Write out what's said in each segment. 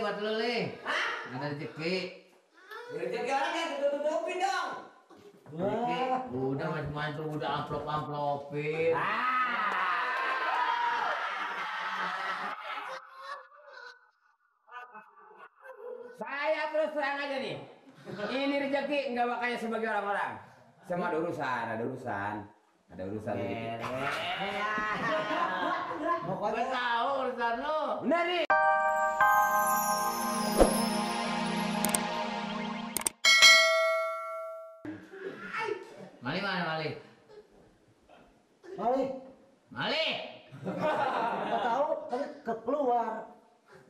buat lu, Li. Hah? Ada rezeki. Rezeki orang yang tutup-tutupin dong. Rezeki. Udah macam-macam udah amplop-amplopin. Saya terus terang aja nih. Ini rezeki nggak bakal sebagai orang-orang. Semua ada urusan, ada urusan. Ada urusan rezeki. Pokoknya tahu urusan lu. Benar nih. Mali mana Mali? Mali, Mali. nggak tahu tadi keluar.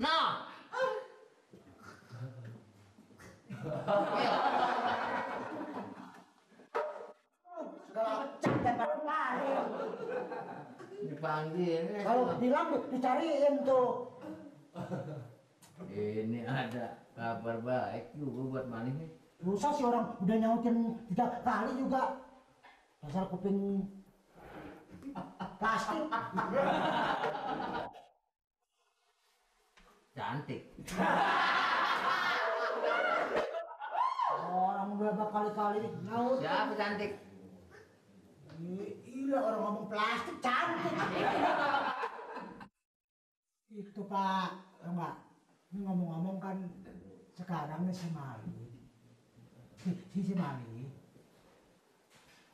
No. Dipanggil. Kalau bilang dicariin tuh. Ini ada kabar baik juga buat Mali nih. Susah sih orang udah nyautin 3 kali juga. Dasar kuping plastik. Cantik. Orang udah berkali-kali nyaut. Siapa cantik? Iya orang ngomong plastik cantik. Itu Pak, enggak. Ini ngomong-ngomong kan sekarang nih si Mali. Si Mali.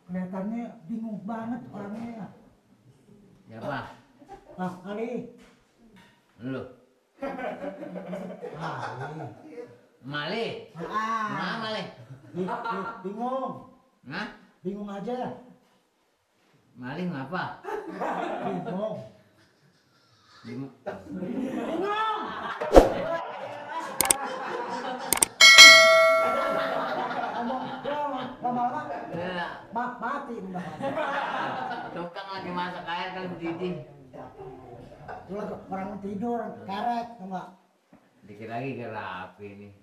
Kelihatannya bingung banget orangnya. Siapa? Ah, Mali. Lu. Mali. Mali. Mana Mali? Bingung. Hah? Bingung aja. Mali ngapa? Bingung. Bingung. Bingung. Lama-lama Ya, mati udah. tukang lagi masak air kali mendidih. Lu orang tidur karet enggak. Dikit lagi ke rapi nih.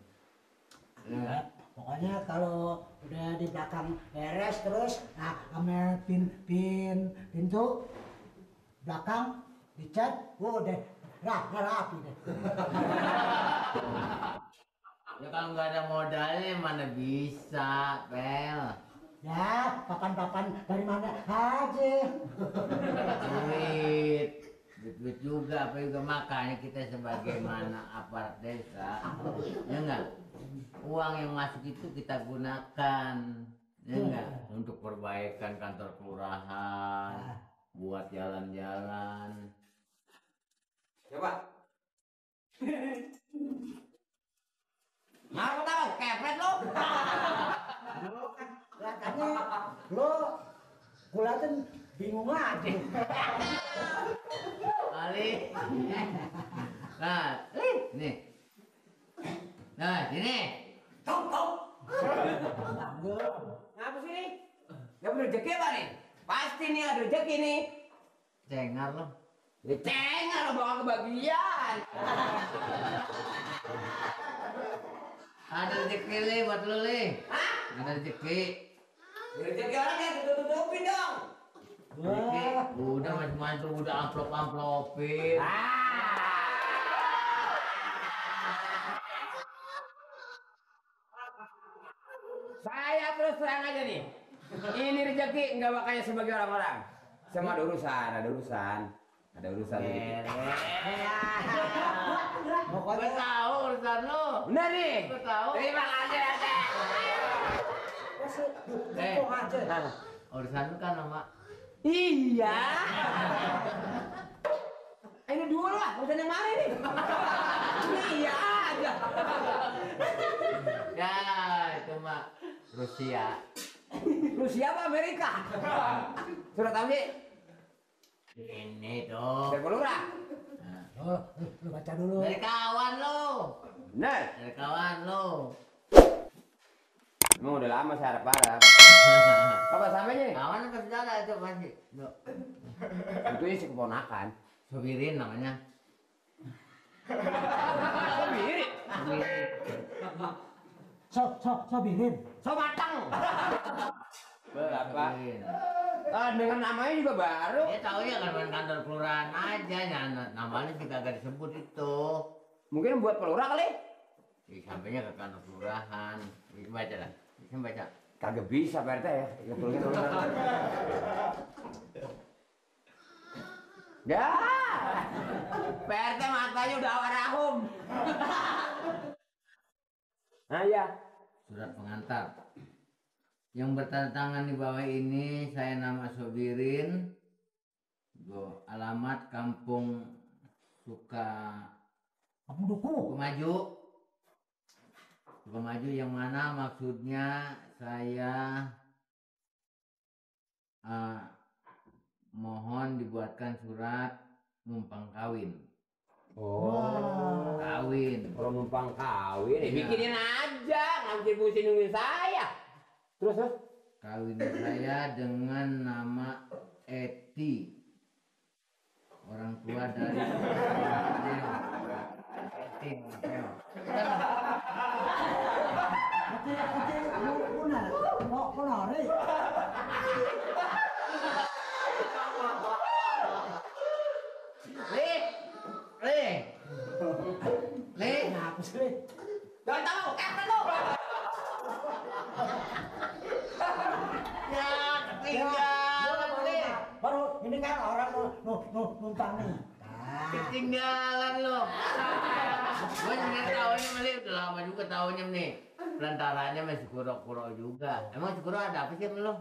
Ya, pokoknya kalau udah di belakang beres terus nah sama pintu belakang dicat udah rapi deh. Ya kalau nggak ada modalnya mana bisa, Pel. Ya, papan-papan dari mana aja. Duit juga, apa juga makanya kita sebagaimana aparat desa, ya enggak? Uang yang masuk itu kita gunakan, ya enggak? Untuk perbaikan kantor kelurahan, buat jalan-jalan. Coba. Mau tahu kepet lo? Kelihatannya lo kelihatan bingung aja. Ali. Nah, nih. Nah, sini. Tok. Ngapa sih nih? Gak punya rezeki apa nih? Pasti nih ada rezeki nih. Cengar lo. Cengar lo bawa kebagian. Ada rezeki Li buat lu Li. Hah? Ada rezeki. Rezeki orang yang tutup-tutupin dong. Rezeki. Udah macam-macam udah amplop-amplopin. Saya terus terang aja nih. Ini rezeki nggak bakal sebagai orang-orang. Semua ada urusan, ada urusan. Ada urusan rezeki. Pokoknya tahu urusan lu. Benar nih. Gua tahu. Terima kasih ya. Bingung aja. Urusan lu kan sama. Iya. Ini dulu lah, urusan yang mana nih? Iya aja. Ya, itu mah Rusia. Rusia apa Amerika? Surat apa sih? Ini tuh. Dari Lurah. Oh, lu baca dulu. Dari kawan lu. Benar. Dari kawan lu. Emang udah lama saya harap-harap. Apa samanya nih? Kawan apa saudara itu pasti. Loh, Itu isi keponakan. Sobirin namanya. Sendiri. Sobirin. Sobirin. So matang. Berapa? Sobirin. Dengan namanya juga baru. Ya tahu ya kan main kantor kelurahan aja, namanya kita agak disebut itu. Mungkin buat pelurah kali. Sampainya ke kantor kelurahan. Baca dah. Bisa baca. Kagak bisa Pak RT ya. Ya. Pak RT matanya udah awarahum. Nah ya. Surat pengantar. Yang bertanda tangan di bawah ini saya nama Sobirin. Alamat Kampung Sukamaju. Sukamaju yang mana maksudnya saya mohon dibuatkan surat numpang kawin. Oh, Kawin. kalau numpang kawin, Iya. bikinin aja, nggak mesti pusing nungguin saya. Terus? Kawin saya dengan nama Eti. Orang tua dari Eti. Le, Kenapa sih, Le? Gak tahu, lo. ya ketinggalan Le. Baru ini kan orang numpang nih. Ketinggalan lo. Gue juga tahunya Meli udah lama juga tahunya nih. Pelantarannya masih kuro-kuro juga. Emang si kuro ada apa sih sama lo?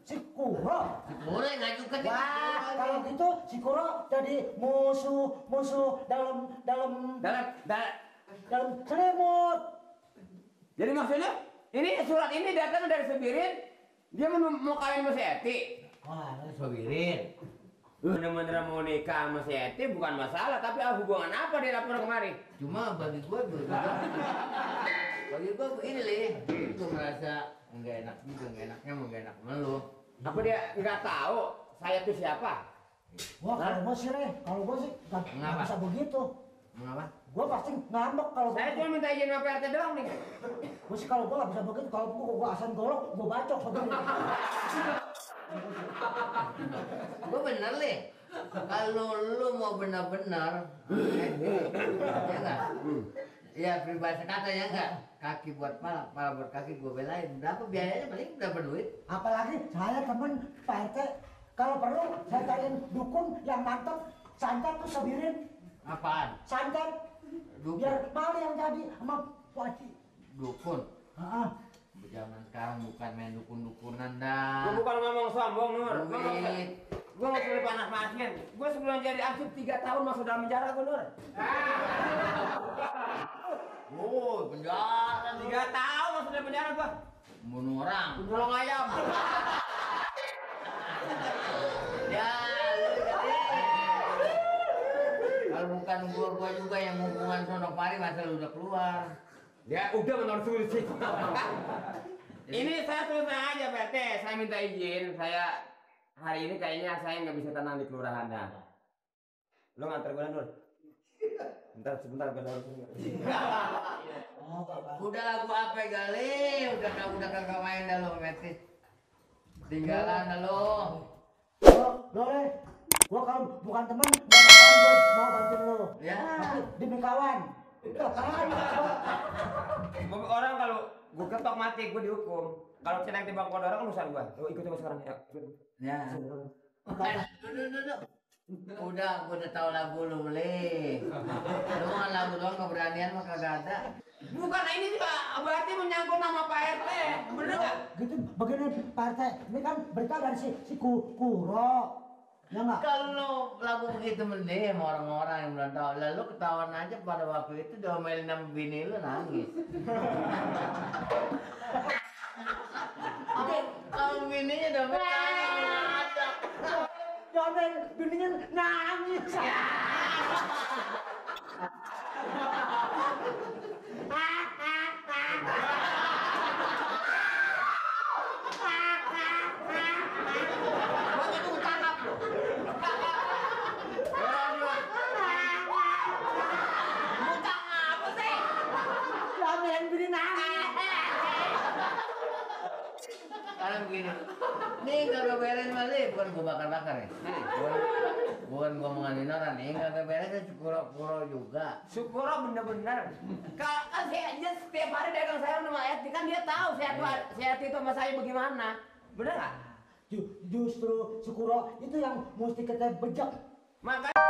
Si Kuro. Si kuro yang ngajukan dia. Wah, kalau gitu si Kuro jadi musuh dalam selimut. Jadi maksudnya, ini surat ini datang dari Sebirin, dia mau kawin sama si Eti. Wah, Sobirin. Bener-bener mau nikah sama si Eti bukan masalah, tapi hubungan apa dia lapor kemari? Cuma bagi gue begini Le. Gue merasa nggak enak juga, nggak enaknya mau nggak enak sama lo. Apa dia nggak tahu saya tuh siapa? wah kalau gue sih, Le, kalau gue sih nggak Mengapa? bisa begitu. Mengapa? Gue pasti ngambek kalau Saya cuma minta izin sama PRT doang nih. gue sih kalau gue nggak bisa begitu. Kalau gue asal golok, gue bacok begini. Gue bener Le. Kalau lu mau benar-benar, ya enggak? Ya peribahasa kata ya enggak? Kaki buat pala, pala buat kaki gue belain. Berapa biayanya paling berapa duit? Apalagi saya temen Pak RT, kalau perlu saya cariin dukun yang mantap, santet tuh Sobirin, Apaan? santet, Dukun. biar malu yang jadi sama Wati. Dukun. Heeh. Zaman sekarang bukan main dukun-dukunan Gue dah. bukan ngomong sombong Nur. Duit. Gue mau suruh anak pasien. Gue sebelum jadi arsip 3 tahun masuk dalam penjara gue Nur. Oh, penjara 3 tahun masuk dalam penjara gue. bunuh orang. Nyolong ayam. Ya, lu jadi. Kalau bukan gua juga yang hubungan sono pari masa lu udah keluar. Ya udah menurut sulit sih. Ini saya selesai aja PRT. Saya minta izin. Saya hari ini kayaknya saya nggak bisa tenang di kelurahan dah. Lo nganter gue Nur. Sebentar gue harus. Udah lagu apa gali? Udah kagak main dah lo metis. Tinggalan dah lo. Lo Le, gua kalau bukan teman, gak bakalan gua mau bantuin lo. Ya. Tapi demi kawan. Apaan? Orang kalau gue ketok mati gue dihukum. Kalau celeng timbang kode orang urusan gue. Lo ikut gue sekarang ya. Ya. Duduk. Udah, gua udah tahu lagu lu beli. Lu mah lagu doang keberanian mah kagak ada. Bukan ini juga berarti menyangkut nama Pak RT. Bener nggak? Gitu, begini Pak RT, ini kan berita dari si Kuro. Ya nggak? Kalau lagu begitu mending sama orang-orang yang belum tahu. Lalu ketahuan aja pada waktu itu diomelin sama bini lu nangis. Kalau bininya diomelin ada. Domel bininya nangis. Gua tuh tangkap lo. Bukan apa sih? Domel bini nangis. Sekarang begini, nih kagak beres mali, bukan gua bakar-bakar ya. Gua bukan gua ngomongin orang nih, kagak beres kan Sukuro juga. Sukuro bener-bener. Kan saya aja setiap hari dagang sayur sama Eti, kan dia tahu sehat itu sama saya bagaimana. Bener nggak? Justru Sukuro itu yang mesti kita bejek. Makanya